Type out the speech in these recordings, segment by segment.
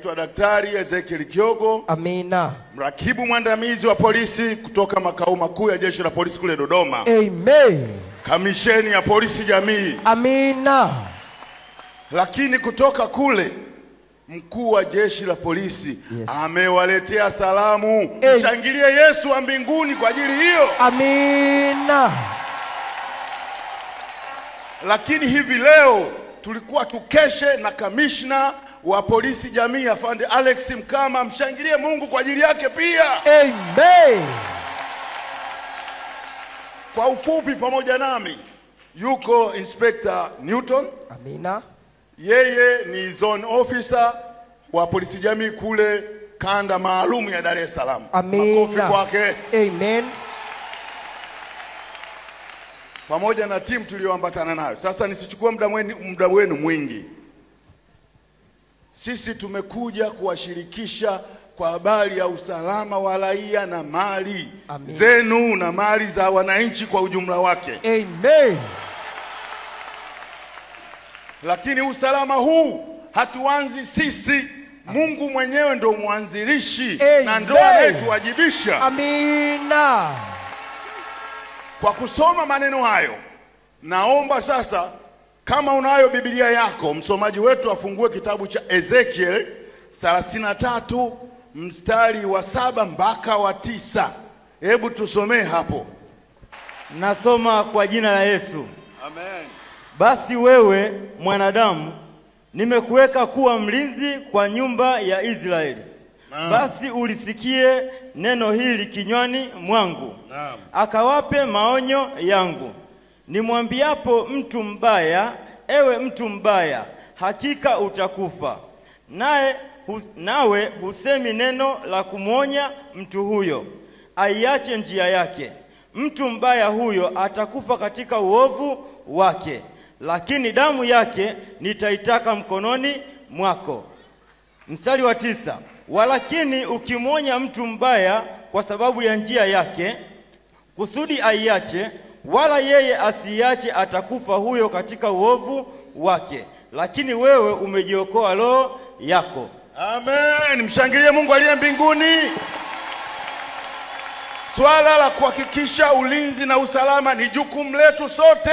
Naitwa Daktari Ezekiel Kyogo. Amina. Mrakibu mwandamizi wa polisi kutoka makao makuu ya jeshi la polisi kule Dodoma. Amen. Kamisheni ya polisi jamii. Amina. Lakini kutoka kule mkuu wa jeshi la polisi, Yes. amewaletea salamu. Mshangilie Yesu wa mbinguni kwa ajili hiyo. Amina. Lakini hivi leo tulikuwa tukeshe na kamishna wa polisi jamii Afande Alex Mkama. Mshangilie Mungu kwa ajili yake pia. Amen. Kwa ufupi, pamoja nami yuko Inspector Newton. Amina. Yeye ni zone officer wa polisi jamii kule kanda maalum ya Dar es Salaam. Amina. Makofi kwake. Amen. Pamoja na timu tuliyoambatana nayo. Sasa nisichukue muda wenu mwingi. Sisi tumekuja kuwashirikisha kwa habari ya usalama wa raia na mali Amen. Zenu na mali za wananchi kwa ujumla wake. Amen. Lakini usalama huu hatuanzi sisi. Mungu mwenyewe ndio mwanzilishi na ndio anayetuwajibisha. Amina. Kwa kusoma maneno hayo, naomba sasa kama unayo Biblia yako, msomaji wetu afungue kitabu cha Ezekiel 33 mstari wa 7 mpaka wa 9. Hebu tusomee hapo. Nasoma kwa jina la Yesu. Amen. Basi wewe mwanadamu, nimekuweka kuwa mlinzi kwa nyumba ya Israeli. Naam. Basi ulisikie neno hili kinywani mwangu. Naam. Akawape maonyo yangu. Nimwambiapo mtu mbaya, ewe mtu mbaya, hakika utakufa. Nawe husemi neno la kumwonya mtu huyo, aiache njia yake. Mtu mbaya huyo atakufa katika uovu wake, lakini damu yake nitaitaka mkononi mwako. Mstari wa 9. Walakini ukimwonya mtu mbaya kwa sababu ya njia yake, kusudi aiache, wala yeye asiiache, atakufa huyo katika uovu wake, lakini wewe umejiokoa roho yako. Amen. Mshangilie Mungu aliye mbinguni. Swala la kuhakikisha ulinzi na usalama ni jukumu letu sote.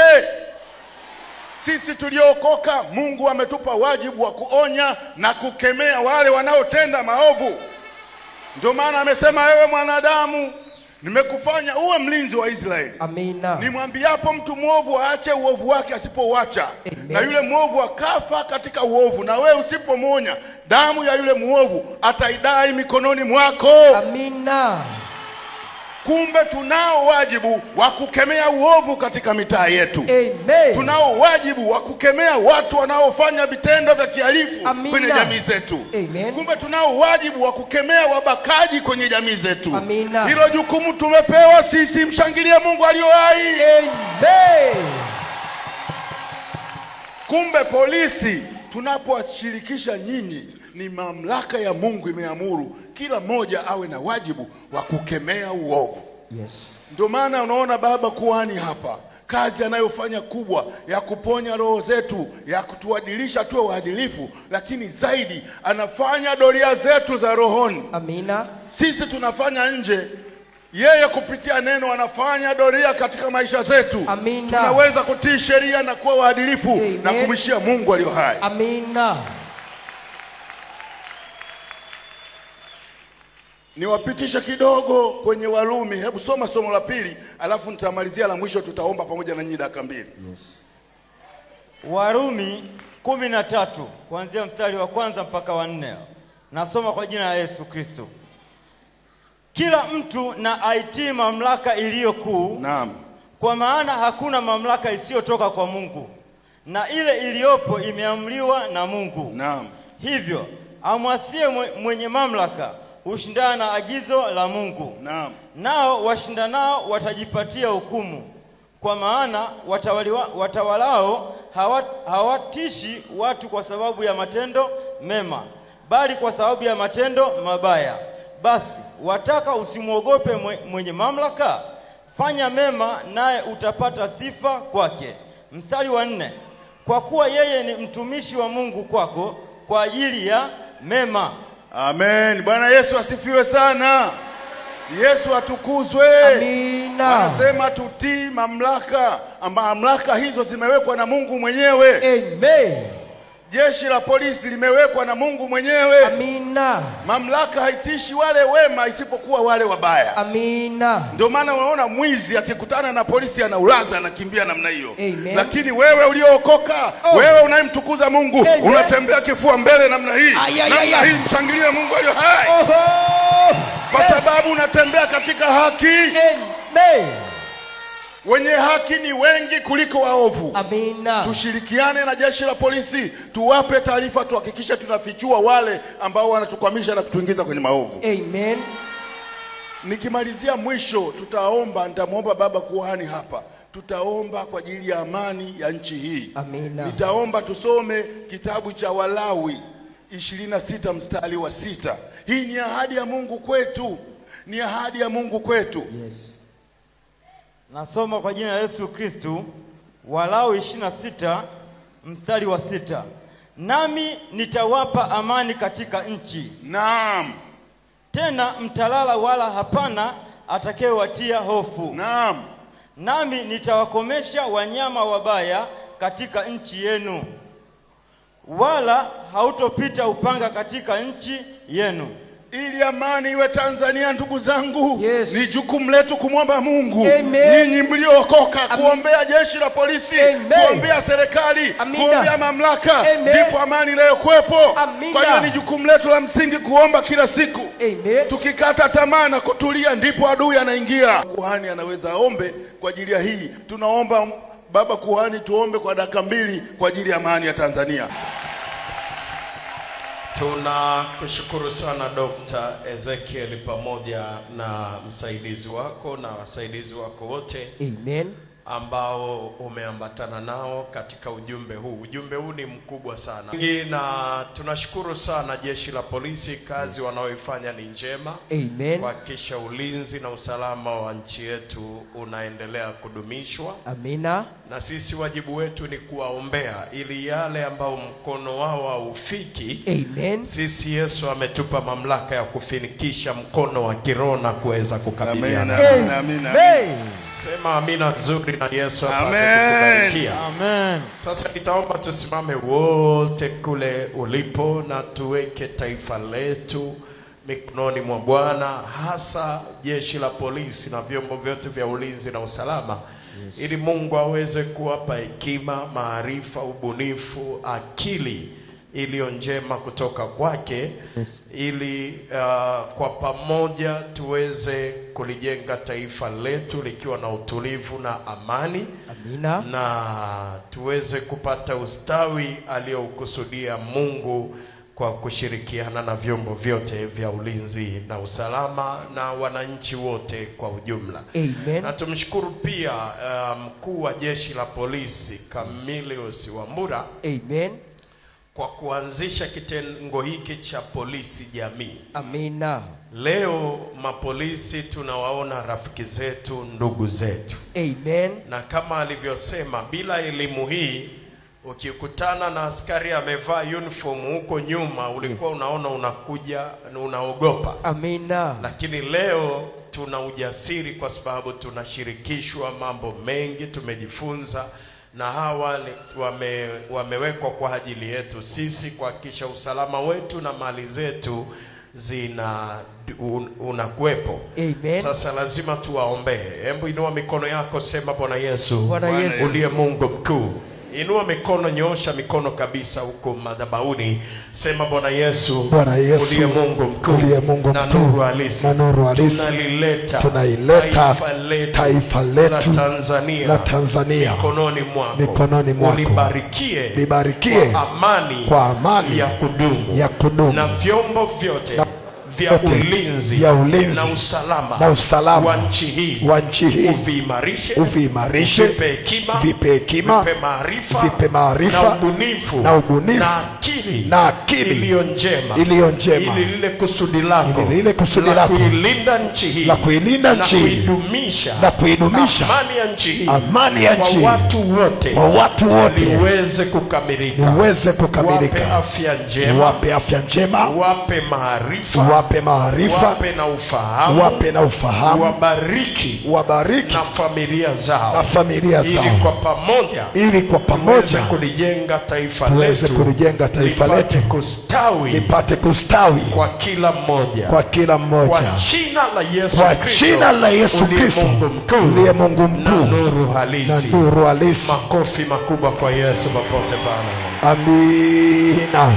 Sisi tuliookoka, Mungu ametupa wajibu wa kuonya na kukemea wale wanaotenda maovu. Ndio maana amesema, ewe mwanadamu, nimekufanya uwe mlinzi wa Israeli. Amina. Nimwambiapo mtu mwovu aache uovu wake, asipouacha, Amen. na yule mwovu akafa katika uovu, na wewe usipomwonya, damu ya yule mwovu ataidai mikononi mwako. Amina. Kumbe tunao wajibu wa kukemea uovu katika mitaa yetu. Amen. Tunao wajibu wa kukemea watu wanaofanya vitendo vya kihalifu kwenye jamii zetu. Amen. Kumbe tunao wajibu wa kukemea wabakaji kwenye jamii zetu. Amina. Hilo jukumu tumepewa sisi. Mshangilie Mungu aliye hai. Amen. Kumbe polisi tunapowashirikisha nyinyi, ni mamlaka ya Mungu imeamuru kila mmoja awe na wajibu wa kukemea uovu. Yes. Ndio maana unaona baba kuhani hapa, kazi anayofanya kubwa ya kuponya roho zetu, ya kutuadilisha tuwe waadilifu, lakini zaidi anafanya doria zetu za rohoni. Amina. Sisi tunafanya nje, yeye kupitia neno anafanya doria katika maisha zetu. Amina. Tunaweza kutii sheria na kuwa waadilifu Amen. na kumishia Mungu aliyo hai. Amina. Niwapitishe kidogo kwenye Warumi. Hebu soma somo la pili, alafu nitamalizia la mwisho, tutaomba pamoja na nyinyi dakika 2. Yes. Warumi 13 kuanzia mstari wa 1 mpaka wa 4. Nasoma kwa jina la Yesu Kristo. Kila mtu na aitii mamlaka iliyo kuu. Naam. Kwa maana hakuna mamlaka isiyotoka kwa Mungu, na ile iliyopo imeamriwa na Mungu. Naam. Hivyo amwasie mwenye mamlaka hushindana na agizo la Mungu. Naam. Nao washindanao watajipatia hukumu. Kwa maana watawalao hawatishi watu kwa sababu ya matendo mema, bali kwa sababu ya matendo mabaya. Basi wataka usimwogope mwenye mamlaka? Fanya mema naye utapata sifa kwake. Mstari wa 4. Kwa kuwa yeye ni mtumishi wa Mungu kwako kwa ajili ya mema. Amen. Bwana Yesu asifiwe sana. Yesu atukuzwe. Amina. Anasema tutii mamlaka, mamlaka hizo zimewekwa na Mungu mwenyewe. Amen. Jeshi la polisi limewekwa na Mungu mwenyewe. Amina. Mamlaka haitishi wale wema isipokuwa wale wabaya. Amina. Ndio maana unaona mwizi akikutana na polisi anaulaza, anakimbia namna hiyo. Amen. Lakini wewe uliookoka, wewe unayemtukuza Mungu, Amen. Unatembea kifua mbele namna hii. Namna hii, mshangilie Mungu aliye hai. Kwa sababu unatembea katika haki. Amen. Wenye haki ni wengi kuliko waovu. Amina. Tushirikiane na jeshi la polisi, tuwape taarifa, tuhakikishe tunafichua wale ambao wanatukwamisha na kutuingiza kwenye maovu. Amen. Nikimalizia mwisho, tutaomba, nitamuomba baba kuhani hapa. Tutaomba kwa ajili ya amani ya nchi hii. Amina. Nitaomba tusome kitabu cha Walawi 26 mstari wa 6. Hii ni ahadi ya Mungu kwetu. Ni ahadi ya Mungu kwetu. Yes. Nasoma kwa jina la Yesu Kristu, Walawi 26 mstari wa 6. Nami nitawapa amani katika nchi. Naam. Tena mtalala wala hapana atakayewatia hofu. Naam. Nami nitawakomesha wanyama wabaya katika nchi yenu, wala hautopita upanga katika nchi yenu. Ili amani iwe Tanzania, ndugu zangu, yes. Ni jukumu letu kumwomba Mungu. Amen. Ninyi mliookoka, kuombea jeshi la polisi, kuombea serikali, kuombea mamlaka, ndipo amani inayokuwepo. Kwa hiyo ni jukumu letu la msingi kuomba kila siku. Amen. Tukikata tamaa na kutulia, ndipo adui anaingia. Kuhani anaweza aombe kwa ajili ya hii. Tunaomba baba kuhani, tuombe kwa dakika 2 kwa ajili ya amani ya Tanzania. Tunakushukuru sana Dr. Ezekiel pamoja na msaidizi wako na wasaidizi wako wote. Amen. Ambao umeambatana nao katika ujumbe huu. Ujumbe huu ni mkubwa sana. Na tunashukuru sana jeshi la polisi, kazi wanaoifanya ni njema. Amen. Kuhakikisha ulinzi na usalama wa nchi yetu unaendelea kudumishwa. Amina. Na sisi wajibu wetu ni kuwaombea ili yale ambao mkono wao haufiki. Amen. Sisi Yesu ametupa mamlaka ya kufinikisha mkono wa kiroho na kuweza kukabiliana. Amen. Amen. Amen. Sema amina nzuri na Yesu apate kukubarikia. Amen. Sasa nitaomba tusimame wote kule ulipo na tuweke taifa letu mikononi mwa Bwana, hasa jeshi la polisi na vyombo vyote vya ulinzi na usalama. Yes. Ili Mungu aweze kuwapa hekima, maarifa, ubunifu, akili iliyo njema kutoka kwake. Yes. Ili kwa pamoja tuweze kulijenga taifa letu likiwa na utulivu na amani. Amina. Na tuweze kupata ustawi aliokusudia Mungu kwa kushirikiana na vyombo vyote vya ulinzi na usalama na wananchi wote kwa ujumla. Amen. Na tumshukuru pia mkuu wa jeshi la polisi Camillus Wambura. Amen. Kwa kuanzisha kitengo hiki cha polisi jamii. Amina. Leo mapolisi tunawaona rafiki zetu, ndugu zetu. Amen. Na kama alivyosema, bila elimu hii ukikutana na askari amevaa uniform huko nyuma ulikuwa unaona unakuja unaogopa. Amina. Lakini leo tuna ujasiri kwa sababu tunashirikishwa mambo mengi, tumejifunza, na hawa wamewekwa kwa ajili yetu sisi kuhakikisha usalama wetu na mali zetu zina unakuwepo. Amen. Sasa lazima tuwaombee. Hebu inua mikono yako, sema Bwana Yesu, Bwana Yesu, uliye Mungu mkuu. Inua mikono, nyoosha mikono kabisa huko madhabahuni. Sema Bwana Yesu, Bwana Yesu, uliye Mungu mkuu, uliye Mungu na mkuu, nuru halisi, na nuru halisi, tunaileta taifa letu la Tanzania mikononi mwako, mikononi mwako. Ulibarikie kwa amani ya kudumu, ya kudumu, na vyombo vyote vya ulinzi, vya ulinzi na usalama wa nchi hii, uviimarishe, uviimarishe, vipe hekima, vipe maarifa, na ubunifu, na akili iliyo njema, ili lile kusudi lako, la kuilinda nchi hii, na kuidumisha amani ya nchi hii kwa watu wote, liweze kukamilika. Wape afya njema, Wape maarifa, wape na ufahamu, wabariki na familia zao, ili kwa pamoja kulijenga taifa tuweze kulijenga taifa letu lipate kustawi kwa kila mmoja, kwa kwa jina la Yesu Kristo uliye Mungu mkuu na nuru na halisi. nuru halisi. Makofi makubwa kwa Yesu popote pale. Amina.